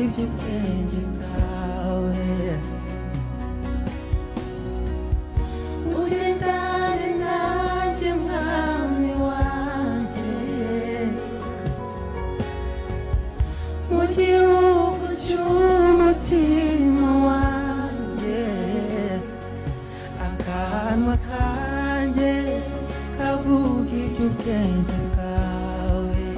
iby'ubwenge bwawe. Ugendane nanjye mwami wanjye, mu gihugu cy'umutima wanjye, akanwa kanjye kavuga iby'ubwenge bwawe.